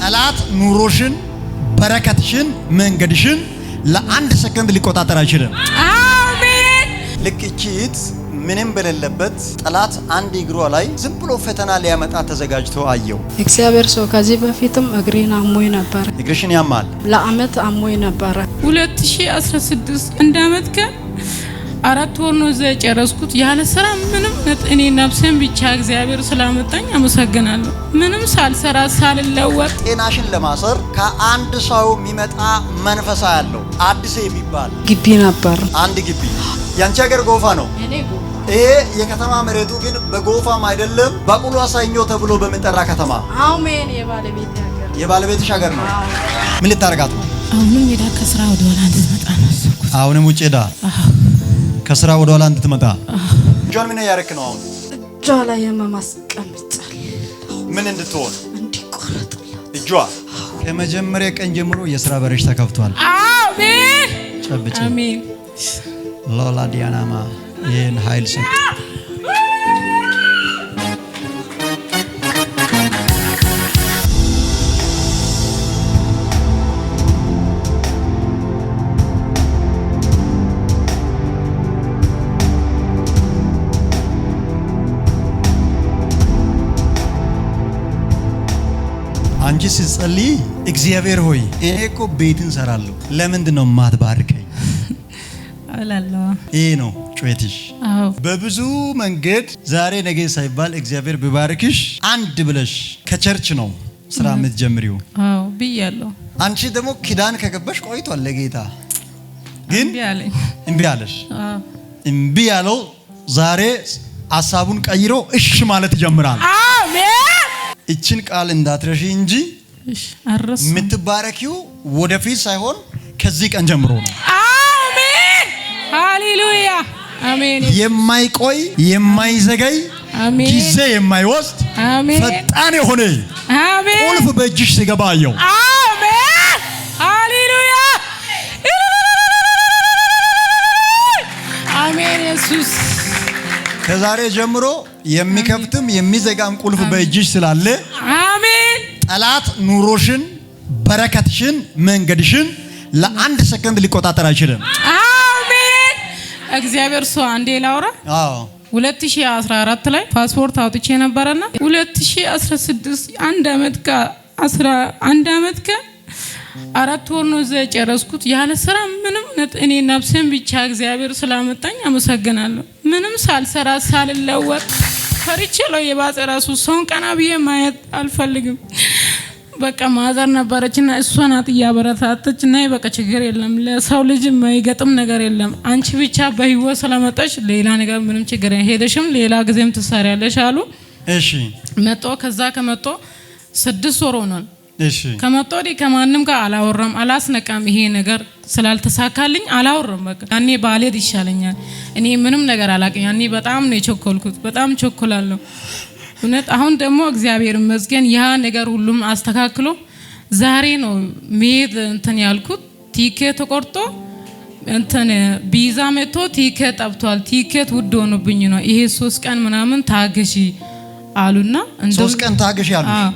ጠላት ኑሮሽን፣ በረከትሽን፣ መንገድሽን ለአንድ ሰከንድ ሊቆጣጠር አይችልም። አሜን። ልክ እቺ እህት ምንም በሌለበት ጠላት አንድ እግሯ ላይ ዝም ብሎ ፈተና ሊያመጣ ተዘጋጅቶ አየው። እግዚአብሔር ሰው ከዚህ በፊትም እግሬን አሞኝ ነበረ። እግርሽን ያማል። ለአመት አሞኝ ነበረ። 2016 አንድ አመት ከ4 ወር ነው እዛ የጨረስኩት ያለ ስራ ምንም። እኔ ነፍሴን ብቻ እግዚአብሔር ስላመጣኝ አመሰግናለሁ። ምንም ሳልሰራ ሳልለወጥ ጤናሽን ለማሰር ከአንድ ሰው የሚመጣ መንፈሳ ያለው አዲስ የሚባል ግቢ ነበር። አንድ ግቢ ያንቺ ሀገር ጎፋ ነው። ይሄ የከተማ መሬቱ ግን በጎፋም አይደለም፣ በቁሎ ሰኞ ተብሎ በሚጠራ ከተማ። አሜን። የባለቤት ሀገር። የባለቤትሽ ሀገር ነው። ምን ልታረጋት ነው? አሁንም ሄዳ ከስራ ወደ ኋላ እንድትመጣ ነው ያሰብኩት። አሁንም ውጭ ሄዳ ከስራ ወደ ኋላ እንድትመጣ። እጇን ምን እያደረክ ነው አሁን? እጇ ላይ ህመም አስቀምጫለሁ። ምን እንድትሆን? እንዲቆረጥላት። እጇ ከመጀመሪያ ቀን ጀምሮ የስራ በርሽ ተከፍቷል። አሜን። ጨብጭ። አሜን። ሎላ ዲያናማ ይህን ኃይል ሰጥ። አንቺ ስትጸልይ እግዚአብሔር ሆይ እኔ እኮ ቤትን ሰራለሁ፣ ለምንድን ነው የማትባርከኝ? እላለሁ። ይሄ ነው ጩኸትሽ። አዎ። በብዙ መንገድ ዛሬ ነገ ሳይባል እግዚአብሔር ቢባርክሽ አንድ ብለሽ ከ church ነው ስራ የምትጀምሪው። አዎ ብያለሁ። አንቺ ደግሞ ኪዳን ከገባሽ ቆይቷል ለጌታ ግን እምቢ አለኝ። እምቢ አለሽ። አዎ። እምቢ ያለው ዛሬ ሀሳቡን ቀይሮ እሺ ማለት ይጀምራል። አሜን። እችን ቃል እንዳትረሺ እንጂ እሺ አልረሳም። የምትባረኪው ወደፊት ሳይሆን ከዚህ ቀን ጀምሮ ነው። አሜን። ሃሌሉያ። አሜን። የማይቆይ የማይዘገይ አሜን። ጊዜ የማይወስድ አሜን። ፈጣን የሆነ አሜን። ቁልፍ በእጅሽ ሲገባ አየው። አሜን። ሃሌሉያ። አሜን። ኢየሱስ። ከዛሬ ጀምሮ የሚከፍትም የሚዘጋም ቁልፍ በእጅሽ ስላለ አሜን። ጠላት ኑሮሽን፣ በረከትሽን፣ መንገድሽን ለአንድ ሰከንድ ሊቆጣጠር አይችልም። አሜን። እግዚአብሔር ሰው አንዴ ላውራ። አዎ። 2014 ላይ ፓስፖርት አውጥቼ ነበረና 2016 አንድ አመት ከ4 ወር ነው እዛ የጨረስኩት ያለ ስራ ምንም። እኔ ነፍሴን ብቻ እግዚአብሔር ስላመጣኝ አመሰግናለሁ። ምንም ሳልሰራ ሳልለወጥ ፈርቼ ነው የባሰ ራሱ ሰውን ቀና ብዬ ማየት አልፈልግም። በቃ mother ነበረችና እሷ ናት እያበረታተች እና በቃ ችግር የለም፣ ለሰው ልጅ የማይገጥም ነገር የለም። አንቺ ብቻ በህይወት ስለመጣሽ ሌላ ነገር ምንም ችግር የለም። ሄደሽም ሌላ ጊዜም ትሰሪያለሽ አሉ። መጦ ከዛ ከመጦ 6 ወር ሆኗል። ከመጦ ወዲህ ከማንም ጋር አላወራም፣ አላስነቃም። ይሄ ነገር ስላልተሳካልኝ አላወራም። በቃ ያኔ ባልሄድ ይሻለኛል። እኔ ምንም ነገር አላውቅም። ያኔ በጣም ነው የቸኮልኩት። በጣም ቸኮላለሁ። እውነት አሁን ደግሞ እግዚአብሔር ይመስገን ያ ነገር ሁሉም አስተካክሎ ዛሬ ነው መሄድ እንትን ያልኩት። ቲኬት ተቆርጦ እንትን ቪዛ መጥቶ ቲኬት ጠብቷል። ቲኬት ውድ ሆኖብኝ ነው ይሄ 3 ቀን ምናምን ታገሺ አሉና 3 ቀን ታገሽ ያሉሽ? አዎ።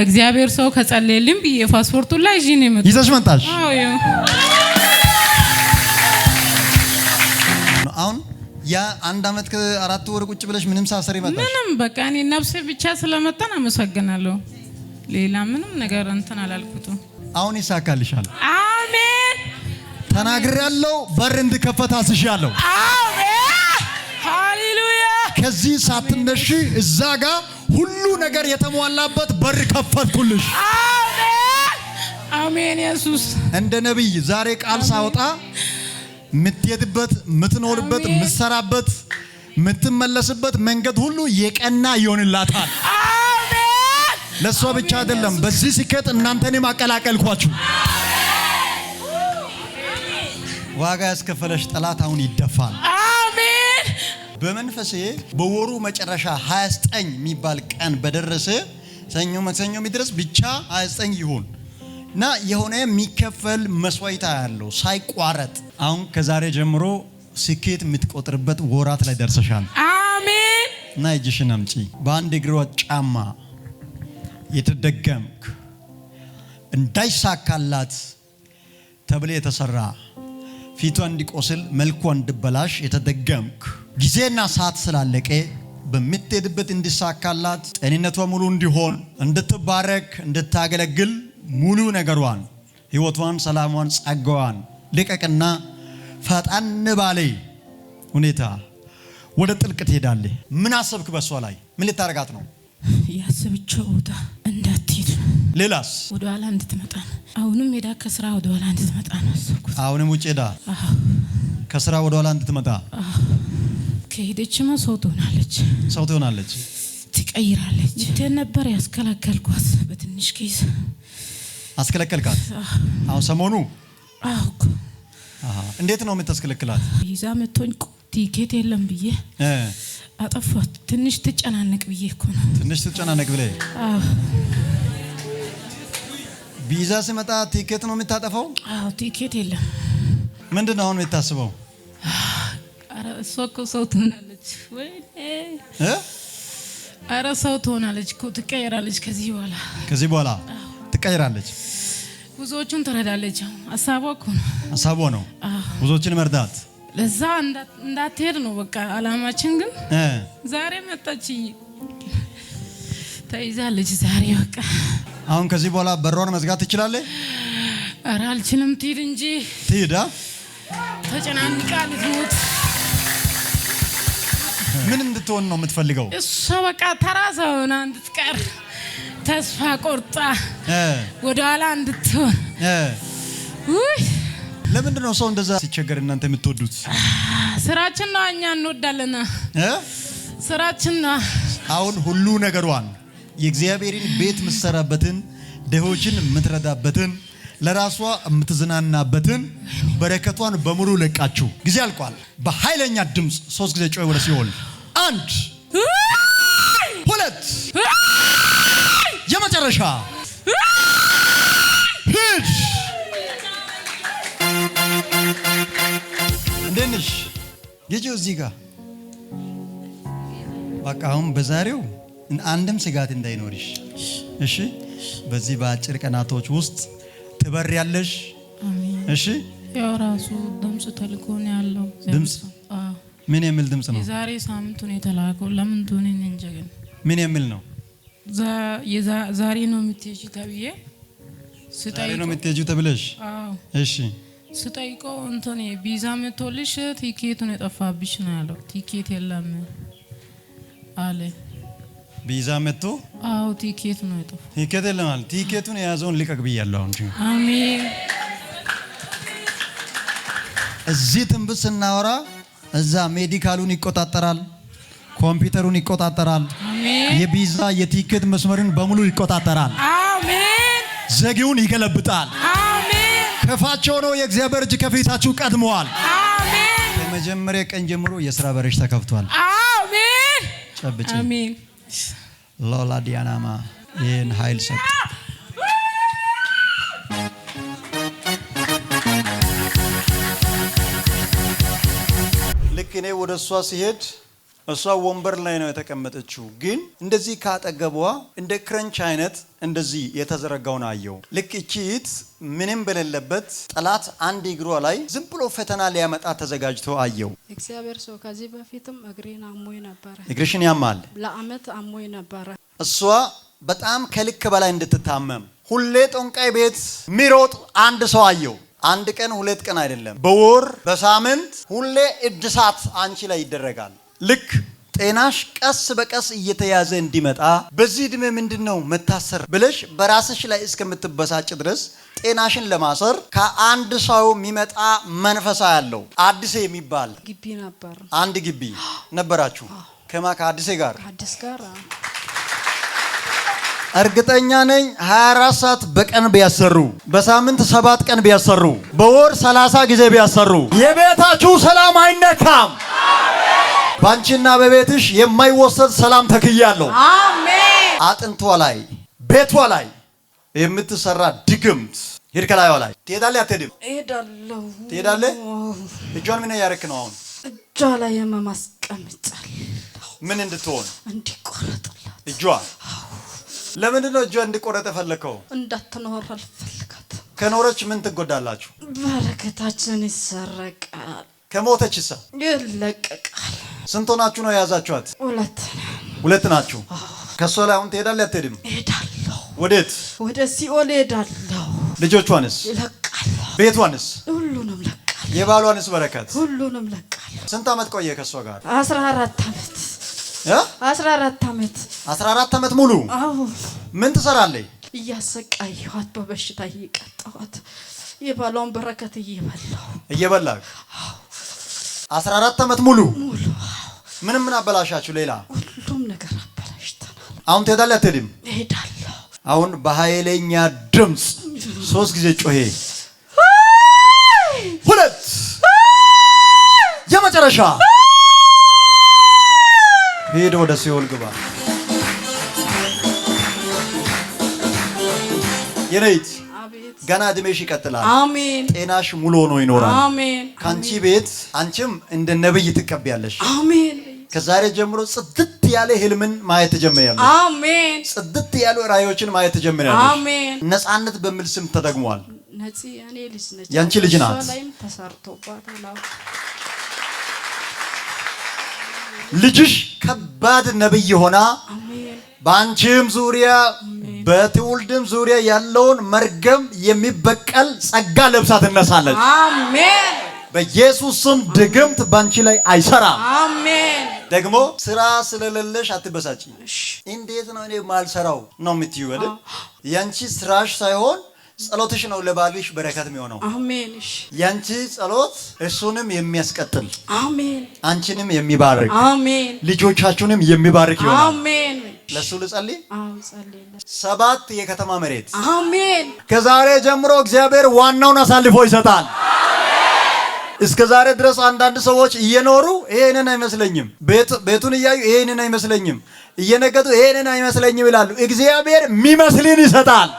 እግዚአብሔር ሰው ከጸለየልኝ ብዬ ፓስፖርቱን ላይ ይዤ ነው የመጣሁት። ይዘሽ መጣሽ? አዎ ይኸው። አሁን ያ አንድ አመት ከ4 ወር ቁጭ ብለሽ ምንም ሳሰሪ መጣሽ? ምንም በቃ እኔ ነፍሴ ብቻ ስለመጣን አመሰግናለሁ። ሌላ ምንም ነገር እንትን አላልኩትም። አሁን ይሳካልሻል። አሜን። ተናግሬያለሁ። በር እንድከፈት አዝሻለሁ። አሜን። ሃሌሉያ። ከዚህ ሳትነሺ እዛ ጋር ሁሉ ነገር የተሟላበት በር ከፈትኩልሽ። አሜን። አሜን። ኢየሱስ። እንደ ነቢይ ዛሬ ቃል ሳወጣ የምትሄድበት፣ የምትኖርበት፣ የምትሰራበት፣ የምትመለስበት መንገድ ሁሉ የቀና ይሆንላታል። አሜን። ለእሷ ብቻ አይደለም፣ በዚህ ስኬት እናንተንም አቀላቀልኳችሁ። ዋጋ ያስከፈለሽ ጠላት አሁን ይደፋል። አሜን። በመንፈሴ በወሩ መጨረሻ 29 የሚባል ቀን በደረሰ ሰኞ መሰኞ የሚድረስ ብቻ 29 ይሁን እና የሆነ የሚከፈል መስዋዕት ያለው ሳይቋረጥ አሁን ከዛሬ ጀምሮ ስኬት የምትቆጥርበት ወራት ላይ ደርሰሻል። አሜን። እና እጅሽን አምጪ። በአንድ እግሯ ጫማ የተደገምክ እንዳይሳካላት ተብሎ የተሰራ፣ ፊቷ እንዲቆስል፣ መልኳ እንዲበላሽ የተደገምክ፣ ጊዜና ሰዓት ስላለቀ በምትሄድበት እንዲሳካላት፣ ጤንነቷ ሙሉ እንዲሆን፣ እንድትባረክ፣ እንድታገለግል ሙሉ ነገሯን፣ ህይወቷን፣ ሰላሟን፣ ጸጋዋን ልቀቅና ፈጠን ባለ ሁኔታ ወደ ጥልቅ ትሄዳለህ። ምን አሰብክ? በሷ ላይ ምን ልታረጋት ነው? ያሰብቸው ቦታ እንዳትሄድ። ሌላስ? ወደ ኋላ እንድትመጣ ነው። አሁንም ሄዳ ከስራ ወደ ኋላ እንድትመጣ ነው ያሰብኩት። አሁንም ውጭ ሄዳ ከስራ ወደ ኋላ እንድትመጣ። ከሄደችማ ሰው ትሆናለች። ሰው ትሆናለች፣ ትቀይራለች። እንትን ነበር ያስከለከልኳት በትንሽ case። አስከለከልካት? አሁን ሰሞኑ? አዎ እኮ። እንዴት ነው የምታስከለክላት? ይዛ መቶኝ ቲኬት የለም ብዬ አጠፋት። ትንሽ ትጨናነቅ ብዬ እኮ ነው። ትንሽ ትጨናነቅ ብለህ? አዎ። ቪዛ ሲመጣ ቲኬት ነው የምታጠፋው? አዎ፣ ቲኬት የለም። ምንድን ነው አሁን የምታስበው? ኧረ እሷ እኮ ሰው ትሆናለች። ወይኔ! እ? ኧረ ሰው ትሆናለች እኮ፣ ትቀየራለች ከዚህ በኋላ። ከዚህ በኋላ ትቀይራለች። ብዙዎቹን ትረዳለች። አሁን ሀሳቧ እኮ ነው። ሀሳቧ ነው አዎ። ብዙዎችን መርዳት። ለዛ እንዳትሄድ ነው በቃ አላማችን። ግን ዛሬ መጣች፣ ተይዛለች። ዛሬ በቃ። አሁን ከዚህ በኋላ በሯን መዝጋት ትችላለህ? ኧረ አልችልም። ትሂድ እንጂ። ትሂድ አ? ተጨናንቃ ልትሞት። ምን እንድትሆን ነው የምትፈልገው? እሷ በቃ ተራ ሰው ሆና እንድትቀር፣ ተስፋ ቆርጣ ወደኋላ እንድትሆን። ውይ! ለምንድን ነው ሰው እንደዛ ሲቸገር እናንተ የምትወዱት? ስራችን ነው፣ እኛ እንወዳለና። እ? ስራችን ነው። አሁን ሁሉ ነገሯን፣ የእግዚአብሔርን ቤት የምትሰራበትን፣ ድሆችን የምትረዳበትን፣ ለራሷ የምትዝናናበትን በረከቷን በሙሉ ለቃችሁ ጊዜ አልቋል። በኃይለኛ ድምፅ ሶስት ጊዜ ጮህ ወደ ሲኦል። አንድ፣ ሁለት፣ የመጨረሻ ሂድ። እንዴት ነሽ? ጌጆ እዚህ ጋር በቃ አሁን በዛሬው አንድም ስጋት እንዳይኖርሽ፣ እሺ። በዚህ በአጭር ቀናቶች ውስጥ ትበሪያለሽ። አሜን። እሺ። ያው ራሱ ድምፅ ተልኮ ነው ያለው። ድምፅ? አዎ። ምን የሚል ድምፅ ነው? የዛሬ ሳምንቱ ነው የተላከው። ለምን እንደሆነ እኔ እንጃ ግን። ምን የሚል ነው? ዛሬ ነው የምትሄጂ ተብዬ ዛሬ ስጠይቀው ነው የምትሄጂው ተብለሽ? አዎ። እሺ። ስጠይቀው እንትን ቪዛ መቶልሽ ቲኬቱን የጠፋብሽ ነው ያለው። ቲኬት የለም አለ። ቪዛ መጥቶ? አዎ፣ ቲኬት ነው የጠፋው። ቲኬት የለም አለ። ቲኬቱን የያዘውን ልቀቅ ብያለሁ። አሁን አሜን። እዚህ ትንቢት ስናወራ እዛ medical ኡን ይቆጣጠራል፣ ኮምፒውተሩን ይቆጣጠራል፣ አሜን። የቪዛ የቲኬት መስመሩን በሙሉ ይቆጣጠራል። አሜን። ዘጊውን ይገለብጣል። አሜን። ከፋቸው ነው የእግዚአብሔር እጅ ከፊታችሁ ቀድመዋል። አሜን። ከመጀመሪያ ቀን ጀምሮ የስራ በርሽ ተከፍቷል። አሜን። ጨብጪ። አሜን። ሎላ ዲያናማ ይህን ኃይል ሰጥ። ልክ እኔ ወደ እሷ ሲሄድ እሷ ወንበር ላይ ነው የተቀመጠችው። ግን እንደዚህ ካጠገቧ እንደ ክረንች አይነት እንደዚህ የተዘረጋውን አየው። ልክ እቺ እህት ምንም በሌለበት ጠላት አንድ እግሯ ላይ ዝም ብሎ ፈተና ሊያመጣ ተዘጋጅቶ አየው። እግዚአብሔር ሰው፣ ከዚህ በፊትም እግሬን አሞኝ ነበረ። እግርሽን ያማል። ለአመት አሞኝ ነበረ። እሷ በጣም ከልክ በላይ እንድትታመም ሁሌ ጠንቋይ ቤት ሚሮጥ አንድ ሰው አየው። አንድ ቀን ሁለት ቀን አይደለም፣ በወር በሳምንት ሁሌ እድሳት አንቺ ላይ ይደረጋል። ልክ ጤናሽ ቀስ በቀስ እየተያዘ እንዲመጣ፣ በዚህ እድሜ ምንድን ነው መታሰር ብለሽ በራስሽ ላይ እስከምትበሳጭ ድረስ ጤናሽን ለማሰር ከአንድ ሰው የሚመጣ መንፈሳ ያለው አዲስ የሚባል ግቢ ነበር። አንድ ግቢ ነበራችሁ ከማ ከአዲሴ ጋር? አዲስ ጋር። እርግጠኛ ነኝ 24 ሰዓት በቀን ቢያሰሩ፣ በሳምንት 7 ቀን ቢያሰሩ፣ በወር 30 ጊዜ ቢያሰሩ የቤታችሁ ሰላም አይነካም። በአንቺና በቤትሽ የማይወሰድ ሰላም ተክያለሁ። አሜን። አጥንቷ ላይ፣ ቤቷ ላይ የምትሰራ ድግምት ሂድ ከላይዋ ላይ። ትሄዳለህ አትሄድም? እሄዳለሁ። ትሄዳለህ? እጇን ምን እያደረክ ነው አሁን? እጇ ላይ ህመም አስቀምጫለሁ። ምን እንድትሆን? እንዲቆረጥላት። እጇ ለምንድን ነው እጇ እንዲቆረጥ የፈለከው? እንዳትኖር አልፈልጋት። ከኖረች ምን ትጎዳላችሁ? በረከታችን ይሰረቃል፣ ከሞተች ሳ ይለቀቃል። ስንት ሆናችሁ ነው የያዛችኋት? ሁለት ነን። ሁለት ናችሁ። ከእሷ ላይ አሁን ትሄዳለህ አትሄድም? እሄዳለሁ፣ ወዴት? ወደ ሲኦል እሄዳለሁ። ልጆቿንስ? ይለቃለሁ፣ ቤቷንስ? ሁሉንም ለቃለሁ፣ የባሏንስ በረከት? ሁሉንም ለቃለሁ። ስንት ዓመት ቆየ ከእሷ ጋር? 14 ዓመት። እ? 14 ዓመት። 14 ዓመት ሙሉ። አዎ። ምን ትሰራለች? እያሰቃየኋት፣ በበሽታ እየቀጣኋት፣ የባሏን በረከት እየበላሁ። እየበላህ 14 ዓመት ሙሉ። ሙሉ። ምንም ምን አበላሻችሁ ሌላ? ሁሉም ነገር አበላሽተናል። አሁን ትሄዳለህ አትሄድም? እሄዳለሁ። አሁን በኃይለኛ ድምፅ ሶስት ጊዜ ጮሄ፣ ሁለት፣ የመጨረሻ፣ ሂድ ወደ ሲኦል ግባ። የኔት አቤት። ገና እድሜሽ ይቀጥላል። አሜን። ጤናሽ ሙሉ ሆኖ ይኖራል። አሜን። ከአንቺ ቤት አንቺም እንደ ነብይ ትቀቢያለሽ። አሜን። ከዛሬ ጀምሮ ጽድት ያለ ህልምን ማየት ትጀምሪያለሽ። አሜን። ጽድት ያሉ ራእዮችን ማየት ትጀምሪያለሽ። አሜን። ነፃነት በሚል ስም ተደግሟል። ነፂ የኔ ልጅ ነች። ያንቺ ልጅ ናት። እሷ ላይም ተሰርቶባታል። አዎ። ልጅሽ ከባድ ነብይ ሆና አሜን። በአንቺም ዙሪያ በትውልድም ዙሪያ ያለውን መርገም የሚበቀል ጸጋ ለብሳ ትነሳለች። አሜን። በኢየሱስ ስም ድግምት በአንቺ ላይ አይሰራም። አሜን። ደግሞ ስራ ስለሌለሽ አትበሳጪ። እሺ። እንዴት ነው እኔ ማልሰራው ነው የምትይው አይደል? ያንቺ ስራሽ ሳይሆን ጸሎትሽ ነው ለባልሽ በረከት የሚሆነው። አሜን። እሺ። ያንቺ ጸሎት እሱንም የሚያስቀጥል፣ አሜን። አንቺንም የሚባርክ፣ አሜን። ልጆቻችሁንም የሚባርክ ይሆናል። አሜን። ለሱ ልጸልይ። አዎ፣ ጸልይለት። ሰባት የከተማ መሬት። አሜን። ከዛሬ ጀምሮ እግዚአብሔር ዋናውን አሳልፎ ይሰጣል። እስከ ዛሬ ድረስ አንዳንድ ሰዎች እየኖሩ ይሄንን አይመስለኝም፣ ቤቱን እያዩ ይሄንን አይመስለኝም፣ እየነገዱ ይሄንን አይመስለኝም ይላሉ። እግዚአብሔር የሚመስልን ይሰጣል።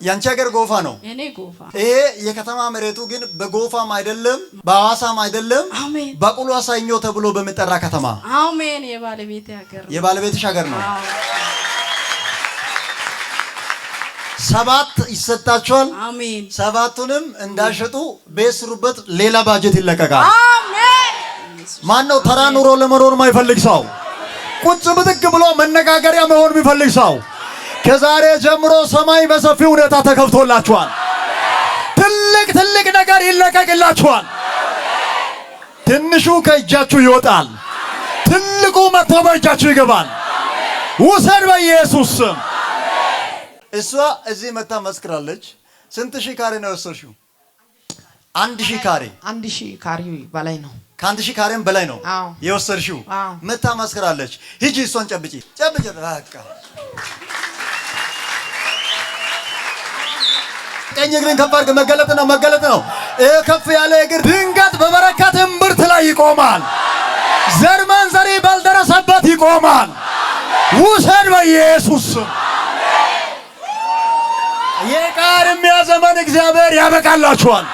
ያንቺ ሀገር ጎፋ ነው። የኔ ጎፋ። ይሄ የከተማ መሬቱ ግን በጎፋም አይደለም፣ በሐዋሳም አይደለም፣ አሜን። በቁሎ ሰኞ ተብሎ በሚጠራ ከተማ። አሜን። የባለቤቴ ሀገር ነው። የባለቤትሽ ሀገር ነው። አዎ። ሰባት ይሰጣቸዋል። አሜን። ሰባቱንም እንዳሸጡ ቤት ስሩበት፣ ሌላ ባጀት ይለቀቃል። አሜን። ማን ነው ተራ ኑሮ ለመኖር የማይፈልግ ሰው? ቁጭ ብድግ ብሎ መነጋገሪያ መሆን የሚፈልግ ሰው ከዛሬ ጀምሮ ሰማይ በሰፊ ሁኔታ ተከፍቶላችኋል። ትልቅ ትልቅ ነገር ይለቀቅላችኋል። ትንሹ ከእጃችሁ ይወጣል፣ ትልቁ መጥቶ በእጃችሁ ይገባል። ውሰድ በኢየሱስ ስም። እሷ እዚህ መታ መስክራለች። ስንት ሺህ ካሬ ነው የወሰድሽው? 1000 ካሬ። 1000 ካሬ በላይ ነው። ከ1000 ካሬም በላይ ነው አዎ። የወሰድሽው። አዎ። መታ መስክራለች። ሂጂ እሷን ጨብጪ ጨብጪ። በቃ ቀኝ እግርን ከፍ አድርግ። መገለጥ ነው፣ መገለጥ ነው። ይህ ከፍ ያለ እግር ድንገት በበረከት እምብርት ላይ ይቆማል። ዘር ማንዘሪ ባልደረሰበት ይቆማል። ውሰድ በኢየሱስ ስም። የቃርሚያ ዘመን እግዚአብሔር ያበቃላችኋል።